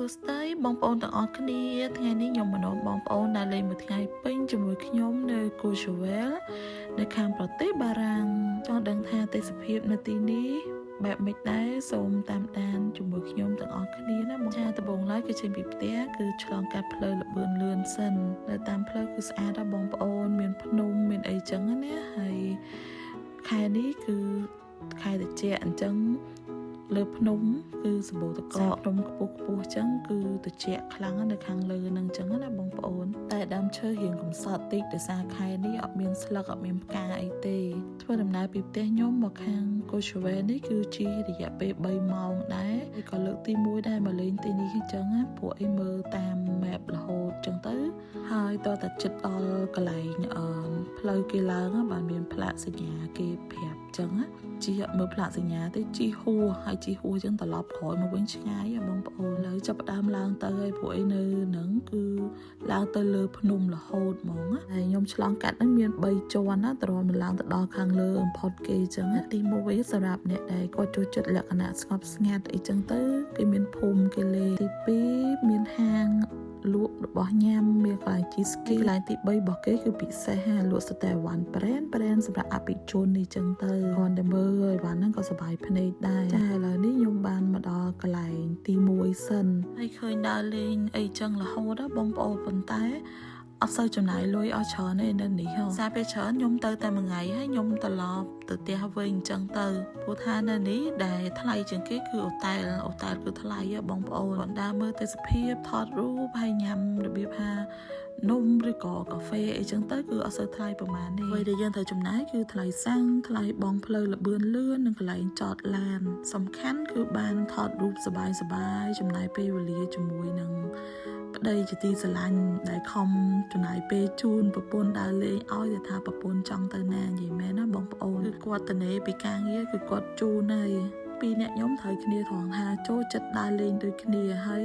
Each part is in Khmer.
សួស្តីបងប្អូនទាំងអស់គ្នាថ្ងៃនេះខ្ញុំមកនាំបងប្អូនដើរលេងមួយថ្ងៃពេញជាមួយខ្ញុំនៅ Courchevel នៅខាងប្រទេសបារាំងចង់ដឹងថាទេសភាពនៅទីនេះបែបម៉េចដែរសូមតាមដានជាមួយខ្ញុំទាំងអស់គ្នាណាបងចាដំបូងឡើយគឺចេញពីផ្ទះគឺឆ្លងកាត់ផ្លូវល្បឿនលឿនសិននៅតាមផ្លូវគឺស្អាតណាស់បងប្អូនមានភ្នំមានអីចឹងណាហើយខែនេះគឺខែត្រជាក់អញ្ចឹង លើភ្នំគឺសម្បូរតកកភ្នំខ្ពស់ខ្ពស់អញ្ចឹងគឺត្រជាក់ខ្លាំងណាស់នៅខាងលើនឹងអញ្ចឹងណាបងប្អូនតែដើមឈើរៀងកំសត់តិចដោយសារខែនេះអត់មានស្លឹកអត់មានផ្កាអីទេធ្វើដំណើរពីផ្ទះខ្ញុំមកខាង Courchevel នេះគឺជិះរយៈពេល3ម៉ោងដែរហើយក៏លើកទី1ដែរមកលេងទីនេះអញ្ចឹងណាព្រោះអីមើលតាម map រហូតអញ្ចឹងទៅហើយតតែចិត្តដល់កន្លែងអឺផ្លូវគេឡើងបានមានផ្លាកសញ្ញាគេប្រាប់អញ្ចឹងណា ជិះអត់មើលផ្លាកសញ្ញាទេជិះហួហើយជិះហួចឹងត្រឡប់ក្រោយមកវិញឆ្ងាយហ៎បងប្អូនឥឡូវចាប់ផ្ដើមឡើងទៅហើយព្រោះអីនៅហ្នឹងគឺឡើងទៅលើភ្នំរហូតហ្មងណាហើយខ្ញុំឆ្លងកាត់ហ្នឹងមាន3ជាន់ណាត្រមឡើងទៅដល់ខាងលើបំផុតគេចឹងណាទី1សម្រាប់អ្នកដែលគាត់ចូលចិត្តលក្ខណៈស្ងប់ស្ងាត់អីចឹងទៅគេមានភូមិគេលេងទី2មានហាងលក់របស់ញ៉ាំមានកន្លែងជិះស្គីកន្លែងទី3របស់គេគឺពិសេសហាលក់សុទ្ធតែអីវ៉ាន់ប្រេនប្រេនសម្រាប់អភិជននេះចឹងទៅគ្រាន់តែមើលអីវ៉ាន់ហ្នឹងក៏សប្បាយភ្នែកដែរចាឥឡូវនេះខ្ញុំបានមកដល់កន្លែងទី1សិនហើយឃើញដើរលេងអីចឹងរហូតណាបងប្អូនប៉ុន្តែអត់សូវចំណាយលុយអស់ច្រើនទេនៅនេះហ៎សារពេលច្រើនខ្ញុំទៅតែមួយថ្ងៃហើយខ្ញុំត្រឡប់ទៅផ្ទះវិញអញ្ចឹងទៅព្រោះថានៅនេះដែលថ្លៃជាងគេគឺអូតែលអូតែលគឺថ្លៃហ៎បងប្អូនគាត់ដើរមើលទេសភាពថតរូបហើយញ៉ាំរបៀបថានំឬក៏កាហ្វេអីចឹងទៅគឺអត់សូវថ្លៃប្រហែលទេអ្វីដែលយើងត្រូវចំណាយគឺថ្លៃសាំងថ្លៃបងផ្លូវល្បឿនលឿននិងកន្លែងចតឡាន សំខាន់គឺបានថតរូបសប្បាយសប្បាយចំណាយពេលវេលាជាមួយនឹងប្តីជាទីស្រឡាញ់ដែលខំចំណាយពេលជូនប្រពន្ធដើរលេងឲ្យតែថាប្រពន្ធចង់ទៅណានិយាយមែនណាបងប្អូនគឺគាត់តនេពីការងារគឺគាត់ជូនហើយពីរអ្នកខ្ញុំត្រូវគ្នាត្រង់ថាចូលចិត្តដើរលេងដូចគ្នាហើយ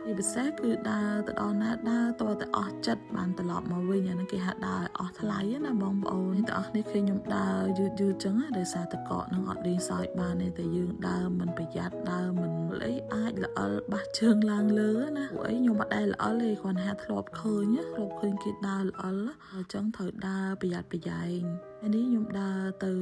ជាពិសេសគឺដើរទៅដល់ណាដើរតតែអស់ចិត្តបានត្រឡប់មកវិញអាហ្នឹងគេហៅដើរឲ្យអស់ថ្លៃណាបងប្អូនទាំងអស់គ្នាឃើញខ្ញុំដើរយឺតយឺតចឹងណាដោយសារតកកនឹងអត់លេងសើចបានទេតែយើងដើរមិនប្រយ័ត្នដើរមិនអីអាចល្អិលបាសជើងឡើងលើណាព្រោះអីខ្ញុំអត់ដែលល្អិលទេគ្រាន់តែធ្លាប់ឃើញណាធ្លាប់ឃើញគេដើរល្អិលអញ្ចឹងត្រូវដើរប្រយ័ត្នប្រយែងហើយនេះខ្ញុំដើរទៅ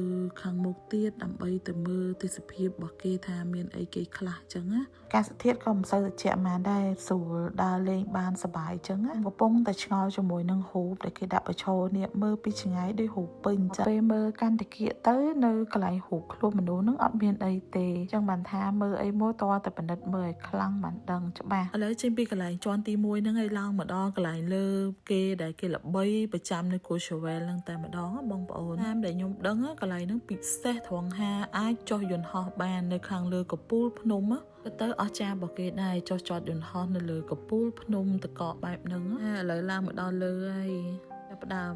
ខាងមុខទៀតដើម្បីទៅមើលទេសភាពរបស់គេថាមានអីគេខ្លះចឹងណា កាសធាតុក៏មិនសូវត្រជាក់ប៉ុន្មានដែរស្រួលដើរលេងបានសប្បាយចឹងណាកំពុងតែឆ្ងល់ជាមួយនឹងរូបដែលគេដាក់បញ្ឈរនេះមើលពីឆ្ងាយដូចរូបពេញចឹងពេលមើលកាន់តិចទៅនៅកន្លែងរូបខ្លួនមនុស្សនឹងអត់មានអីទេចឹងបានថាមើលអីមួយតតែពិនិត្យមើលឲ្យខ្លាំងបានដឹងច្បាស់ឥឡូវចេញពីកន្លែងជាន់ទី1ហ្នឹងឲ្យឡើងមកដល់កន្លែងលើគេដែលគេល្បីប្រចាំនៅ Courchevel ហ្នឹងតែម្ដងបងប្អូនតាមដែលខ្ញុំដឹងកន្លែងហ្នឹងពិសេសត្រង់ថាអាចចុះយន្តហោះបាននៅខាងលើកំពូលភ្នំទៅទៅអស្ចារ្យរបស់គេដែរចុះចតយន្តហោះនៅលើកំពូលភ្នំតកកបែបហ្នឹងឥឡូវឡើងមកដល់លើហើយចាប់ផ្ដើម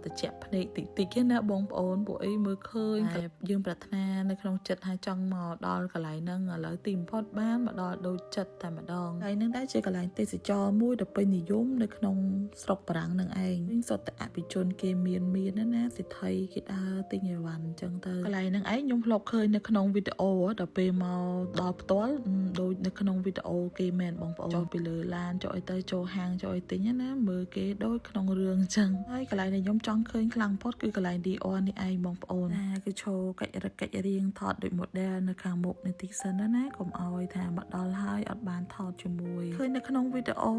តិចភ្នែកតិចតិចណាបងប្អូនពួកអីមើលឃើញតែយើងប្រាថ្នានៅក្នុងចិត្តថាចង់មកដល់កន្លែងហ្នឹងឥឡូវទីបំផុតបានមកដល់ដូចចិត្តតែម្ដងកន្លែងហ្នឹងដែរជាកន្លែងទេសចរមួយដ៏ពេញនិយមនៅក្នុងស្រុកបារាំងនឹងឯងវិញសុទ្ធតែអភិជនគេមានមានណាសិទ្ធិគេដើរទិញអីវ៉ាន់អញ្ចឹងទៅកន្លែងហ្នឹងឯងខ្ញុំធ្លាប់ឃើញនៅក្នុងវីដេអូដល់ពេលមកដល់ផ្ទាល់ដូចនៅក្នុងវីដេអូគេមែនបងប្អូនចុះពីលើឡានចុះអីទៅចូលហាងចុះអីទិញណាមើលគេដូចក្នុងរឿងអញ្ចឹងហើយកន្លែងដែលខ្ញុំចង់ឃើញខ្លាំងផុតគឺកន្លែង Dior នេះឯងបងប្អូនណាគឺឈរកិច្ចរឹកកិច្ចរៀងថតដូច model នៅខាងមុខនេះតិចសិនណាកុំឲ្យថាមកដល់ហើយអត់បានថតជាមួយឃើញនៅក្នុងវីដេអូ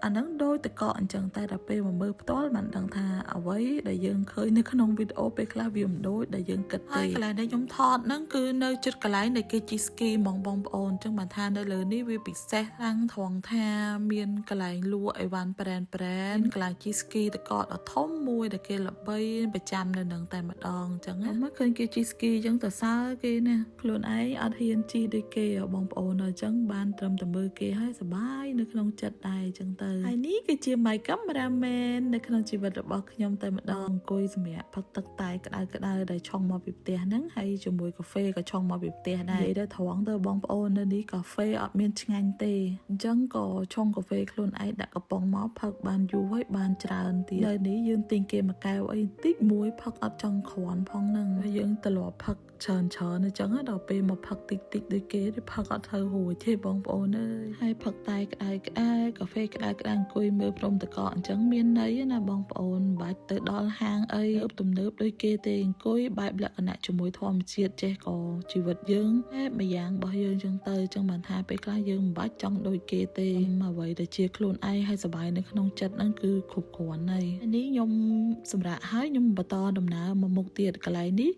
អាហ្នឹងដូចតកកអញ្ចឹងតែដល់ពេលមកមើលផ្ទាល់បានដឹងថាអ្វីដែលយើងឃើញនៅក្នុងវីដេអូពេលខ្លះវាមិនដូចដែលយើងគិតទេហើយកន្លែងដែលខ្ញុំថតហ្នឹងគឺនៅជិតកន្លែងដែលគេជិះស្គីហ្មងបងប្អូនអញ្ចឹងបានថានៅលើនេះវាពិសេសខ្លាំងត្រង់ថាមានកន្លែងលក់អីវ៉ាន់ប្រែនប្រែនកន្លែងជិះស្គីតកកដ៏ធំមួយដែលគេល្បីប្រចាំនៅនឹងតែម្ដងអញ្ចឹងណាមកឃើញគេជិះស្គីអញ្ចឹងទៅសើគេណាខ្លួនឯងអត់ហ៊ានជិះដូចគេបងប្អូនអញ្ចឹងបានត្រឹមតែមើលគេហើយសប្បាយនៅក្នុងចិត្តដែរអញ្ចឹងទៅ។ ហើយនេះគឺជា my cameraman នៅក្នុងជីវិតរបស់ខ្ញុំតែម្ដងអង្គុយសម្រាប់ផឹកទឹកតែក្តៅក្តៅដែលឆុងមកពីផ្ទះហ្នឹងហើយជាមួយកាហ្វេក៏ឆុងមកពីផ្ទះដែរនិយាយទៅត្រង់ទៅបងប្អូននៅនេះកាហ្វេអត់មានឆ្ងាញ់ទេអញ្ចឹងក៏ឆុងកាហ្វេខ្លួនឯងដាក់កំប៉ុងមកផឹកបានយូរហើយបានច្រើនទៀតនៅនេះយើងទិញគេមួយកែវអីបន្តិចមួយផឹកអត់ចង់គ្រាន់ផងហ្នឹងហើយយើងត្រឡប់ផឹកច្រើនច្រើនអញ្ចឹងដល់ពេលមកផឹកតិចតិចដូចគេទេផឹកអត់ត្រូវរួចទេបងប្អូនអើយហើយផឹកតែក្តៅក្តៅកាហ្វេក្តៅក្តៅអង្គុយមើលព្រំតកអញ្ចឹងមានន័យណាបងប្អូនមិនបាច់ទៅដល់ហាងអីទំនើបដូចគេទេអង្គុយបែបលក្ខណៈជាមួយធម្មជាតិចេះក៏ជីវិតយើងបែបម្យ៉ាងរបស់យើងអញ្ចឹងទៅអញ្ចឹងបានថាពេលខ្លះយើងមិនបាច់ចង់ដូចគេទេអ្វីដែលជាខ្លួនឯងហើយសប្បាយនៅក្នុងចិត្តហ្នឹងគឺគ្រប់គ្រាន់ហើយនេះខ្ញុំសម្រាប់ហើយខ្ញុំបន្តដំណើរមកមុខទៀតកន្លែងនេះ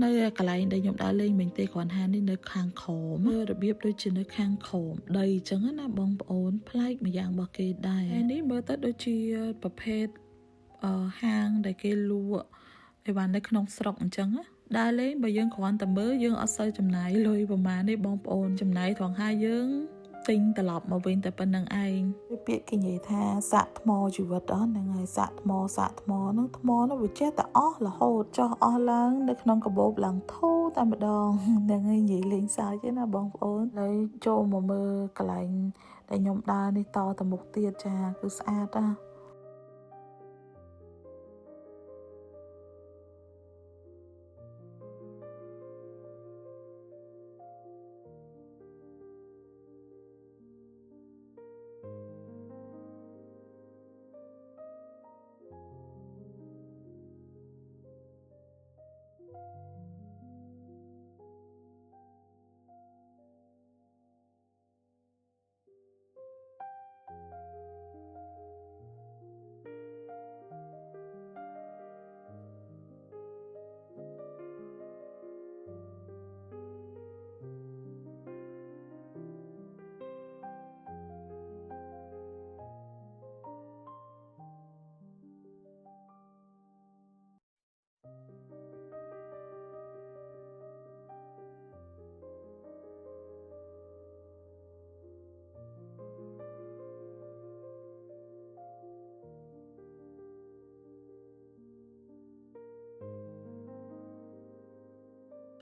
នៅកន្លែងដែលខ្ញុំដើរលេងមិញទេគ្រាន់ហានេះនៅខាងក្រោមមើលរបៀបដូចជានៅខាងក្រោមដីអញ្ចឹងណាបងប្អូនប្លែកម្យ៉ាងរបស់គេដែរហើយនេះមើលទៅដូចជាប្រភេទអឺហាងដែលគេលក់អីវ៉ាន់នៅក្នុងស្រុកអញ្ចឹងណាដើរលេងបើយើងគ្រាន់តែមើលយើងអត់សូវចំណាយលុយប្រហែលទេបងប្អូនចំណាយត្រង់ហាយើងទិញត្រឡប់មកវិញតែប៉ុណ្្នឹងឯងពាក្យគេនិយាយថាសាក់ថ្មជីវិតអស់ហ្នឹងហើយសាក់ថ្មសាក់ថ្មហ្នឹងថ្មហ្នឹងវាចេះតែអស់រហូតចុះអស់ឡើងនៅក្នុងកាបូបឡើងធូរតែម្ដងហ្នឹងហើយនិយាយលេងសើចទេណាបងប្អូនហើយចូលមកមើលកន្លែងដែលខ្ញុំដើរនេះតទៅមុខទៀតចាគឺស្អាតណាស់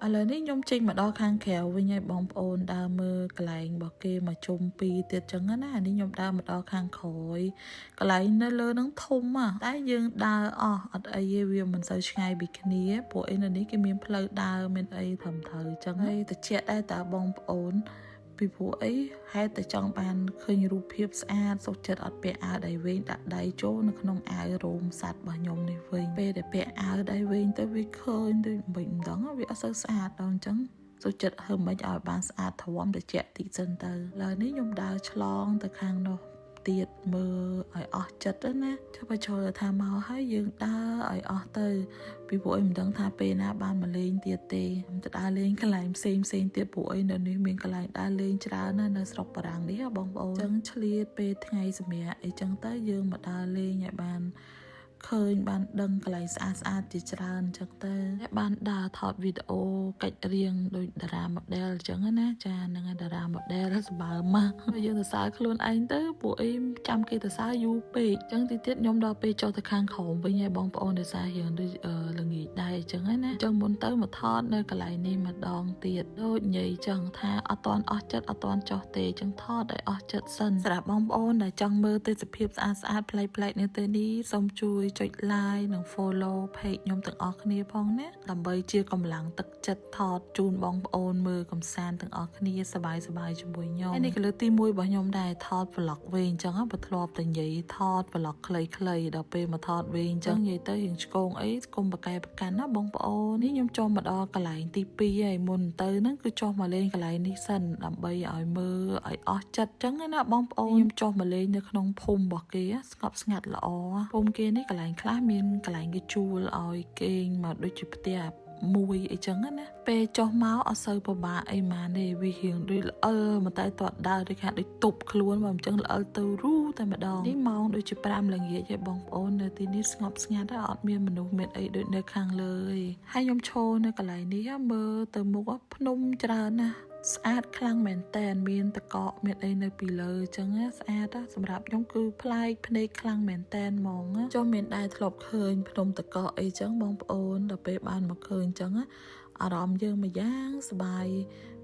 ឥឡូវនេះខ្ញុំចេញមកដល់ខាងក្រៅវិញហើយបងប្អូនដើរមើលកន្លែងរបស់គេមកជុំពីរទៀតចឹងណាអានេះខ្ញុំដើរមកដល់ខាងក្រោយកន្លែងនៅលើហ្នឹងធំហ่ะតែយើងដើរអស់អត់អីទេវាមិនសូវឆ្ងាយពីគ្នាព្រោះអីនៅនេះគេមានផ្លូវដើរមានអីត្រឹមត្រូវចឹងហើយតិចដែរតើបងប្អូនពីព្រោះអីហេតុតែចង់បានឃើញរូបភាពស្អាតសុខចិត្តអត់ពាក់អាវដៃវែងដាក់ដៃចូលនៅក្នុងអាវរោមសត្វរបស់ខ្ញុំនេះវិញពេលដែលពាក់អាវដៃវែងទៅវាឃើញដូចមិនដឹងវាអត់សូវស្អាតដល់អញ្ចឹងសុខចិត្តធ្វើមិនឲ្យបានស្អាតធំត្រជាក់តិចសិនទៅឥឡូវនេះខ្ញុំដើរឆ្លងទៅខាងនោះទៀតមើលឲ្យអស់ចិត្តណាចុះបើចូលថាមកហើយយើងដើរឲ្យអស់ទៅពីព្រោះអីមិនដឹងថាពេលណាបានមកលេងទៀតទេខ្ញុំទៅដើរលេងកន្លែងផ្សេងផ្សេងទៀតព្រោះអីនៅនេះមានកន្លែងដើរលេងច្រើនណាស់នៅស្រុកបារាំងនេះហ៎បងប្អូនអញ្ចឹងឆ្លៀតពេលថ្ងៃសម្រាប់អីចឹងទៅយើងមកដើរលេងឲ្យបានឃើញបានដឹងកន្លែងស្អាតស្អាតជាច្រើនអញ្ចឹងទៅហើយបានដើរថតវីដេអូកាច់រៀងដូចតារា model អញ្ចឹងណាចាហ្នឹងហើយតារា model សម្បើមមកយើងទៅសើខ្លួនឯងទៅពួកអីចាំគេទៅសើយូរពេកអញ្ចឹងទីទៀតខ្ញុំដល់ពេលចុះទៅខាងក្រោមវិញហើយបងប្អូនដោយសាររៀងដូចល្ងាចដែរអញ្ចឹងណាអញ្ចឹងមុនទៅមកថតនៅកន្លែងនេះម្ដងទៀតដូចនិយាយចឹងថាអត់ទាន់អស់ចិត្តអត់ទាន់ចុះទេអញ្ចឹងថតឲ្យអស់ចិត្តសិនសម្រាប់បងប្អូនដែលចង់មើលទេសភាពស្អាតស្អាតប្លែកៗនៅទីនេះសូមជួយចុច like និង follow page ខ្ញុំទាំងអស់គ្នាផងណាដើម្បីជាកម្លាំងទឹកចិត្តថតជូនបងប្អូនមើលកំសាន្តទាំងអស់គ្នាសប្បាយសប្បាយជាមួយខ្ញុំហើយនេះក៏លើកទី1របស់ខ្ញុំដែរថត vlog វិញអញ្ចឹងបើធ្លាប់តែនិយាយថត vlog ខ្លីៗដល់ពេលមកថតវិញអញ្ចឹងនិយាយទៅរៀងឆ្កងអីគុំបកែប្រកាន់ណាបងប្អូននេះខ្ញុំចូលមកដល់កន្លែងទី2ហើយមុនទៅហ្នឹងគឺចុះមកលេងកន្លែងនេះសិនដើម្បីឲ្យមើលឲ្យអស់ចិត្តអញ្ចឹងណាបងប្អូនខ្ញុំចុះមកលេងនៅក្នុងភូមិរបស់គេស្ងប់ស្ងាត់ល្អភូមិគេនេះកន្លែងខ្លះមានកន្លែងគេជួលឲ្យគេងមកដូចជាផ្ទះមួយអីចឹងណាពេលចុះមកអត់សូវពិបាកអីម៉ានទេវារៀងដូចល្អិលមកតែតដើរដូចថាដូចទប់ខ្លួនមកអញ្ចឹងល្អិលទៅរូតែម្ដងនេះម៉ោងដូចជា5ល្ងាចហើយបងប្អូននៅទីនេះស្ងប់ស្ងាត់អត់មានមនុស្សមានអីដូចនៅខាងលើទេហើយខ្ញុំឈរនៅកន្លែងនេះមើលទៅមុខភ្នំច្រើនណាស់ ស្អាតខ្លាំងមែនតែនមានតកកមានអីនៅពីលើអញ្ចឹងណាស្អាតណាសម្រាប់ខ្ញុំគឺប្លែកភ្នែកខ្លាំងមែនតែនហ្មងណាចុះមានដែរធ្លាប់ឃើញភ្នំតកកអីចឹងបងប្អូនដល់ពេលបានមកឃើញអញ្ចឹងណាអារម្មណ៍យើងមួយយ៉ាងសប្បាយ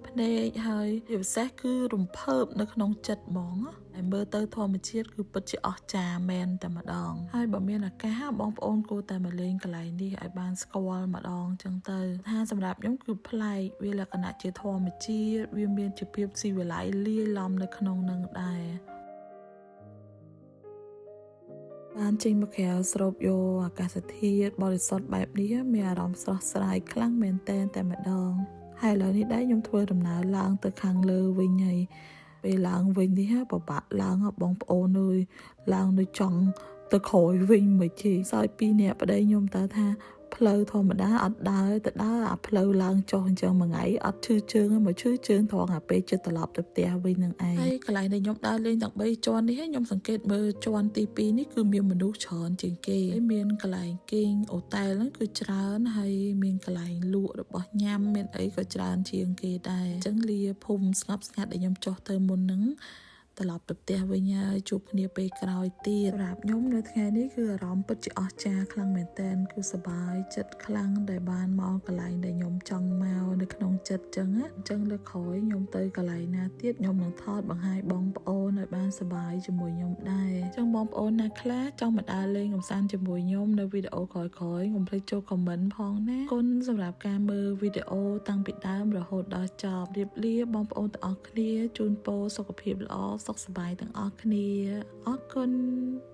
ភ្នែកហើយជាពិសេសគឺរំភើបនៅក្នុងចិត្តហ្មងណាហើយមើលទៅធម្មជាតិគឺពិតជាអស្ចារ្យមែនតែម្ដងហើយបើមានឱកាសបងប្អូនគួរតែមកលេងកន្លែងនេះឲ្យបានស្គាល់ម្ដងចឹងទៅថាសម្រាប់ខ្ញុំគឺប្លែកវាលក្ខណៈជាធម្មជាតិវាមានជាភាពស៊ីវិល័យលាយឡំនៅក្នុងនឹងដែរ បានចេញមកក្រៅស្រូបយកអាកាសធាតុបរិសុទ្ធបែបនេះមានអារម្មណ៍ស្រស់ស្រាយខ្លាំងមែនទែនតែម្ដងហើយឥឡូវនេះដែរខ្ញុំធ្វើដំណើរឡើងទៅខាងលើវិញហើយពេលឡើងវិញនេះហ่ะពិបាកឡើងហ่ะបងប្អូនអើយឡើងដូចចង់ទៅក្រោយវិញមិនទេសោយពីរនាក់ប្តីខ្ញុំតើថាផ្លូវធម្មតាអត់ដើរទៅដើរអាផ្លូវឡើងចុះអញ្ចឹងមួយថ្ងៃអត់ឈឺជើងទេមកឈឺជើងត្រង់អាពេលចិត្តត្រឡប់ទៅផ្ទះវិញនឹងឯងហើយកន្លែងដែលខ្ញុំដើរលេងទាំង3ជាន់នេះខ្ញុំសង្កេតមើលជាន់ទី2នេះគឺមានមនុស្សច្រើនជាងគេហើយមានកន្លែងគេងអូតែលហ្នឹងគឺច្រើនហើយមានកន្លែងលក់របស់ញ៉ាំមានអីក៏ច្រើនជាងគេដែរអញ្ចឹងលាភុំស្ងប់ស្ងាត់ដែលខ្ញុំចុះទៅមុនហ្នឹង ត្រឡប់ទៅផ្ទះវិញហើយជួបគ្នាពេលក្រោយទៀតសម្រាប់ខ្ញុំនៅថ្ងៃនេះគឺអារម្មណ៍ពិតជាអស្ចារ្យខ្លាំងមែនទែនគឺសប្បាយចិត្តខ្លាំងដែលបានមកកន្លែងដែលខ្ញុំចង់មកនៅក្នុងចិត្តចឹងណាអញ្ចឹងលើកក្រោយខ្ញុំទៅកន្លែងណាទៀតខ្ញុំនឹងថតបង្ហាញបងប្អូនឲ្យបានសប្បាយជាមួយខ្ញុំដែរអញ្ចឹងបងប្អូនណាខ្លះចង់មកដើរលេងកម្សាន្តជាមួយខ្ញុំនៅវីដេអូក្រោយៗកុំភ្លេចចូល comment ផងណាគុណសម្រាប់ការមើលវីដេអូតាំងពីដើមរហូតដល់ចប់រៀបលាបងប្អូនទាំងអស់គ្នាជូនពរសុខភាពល្អសុខសប្បាយទាំងអស់គ្នាអរគុណ។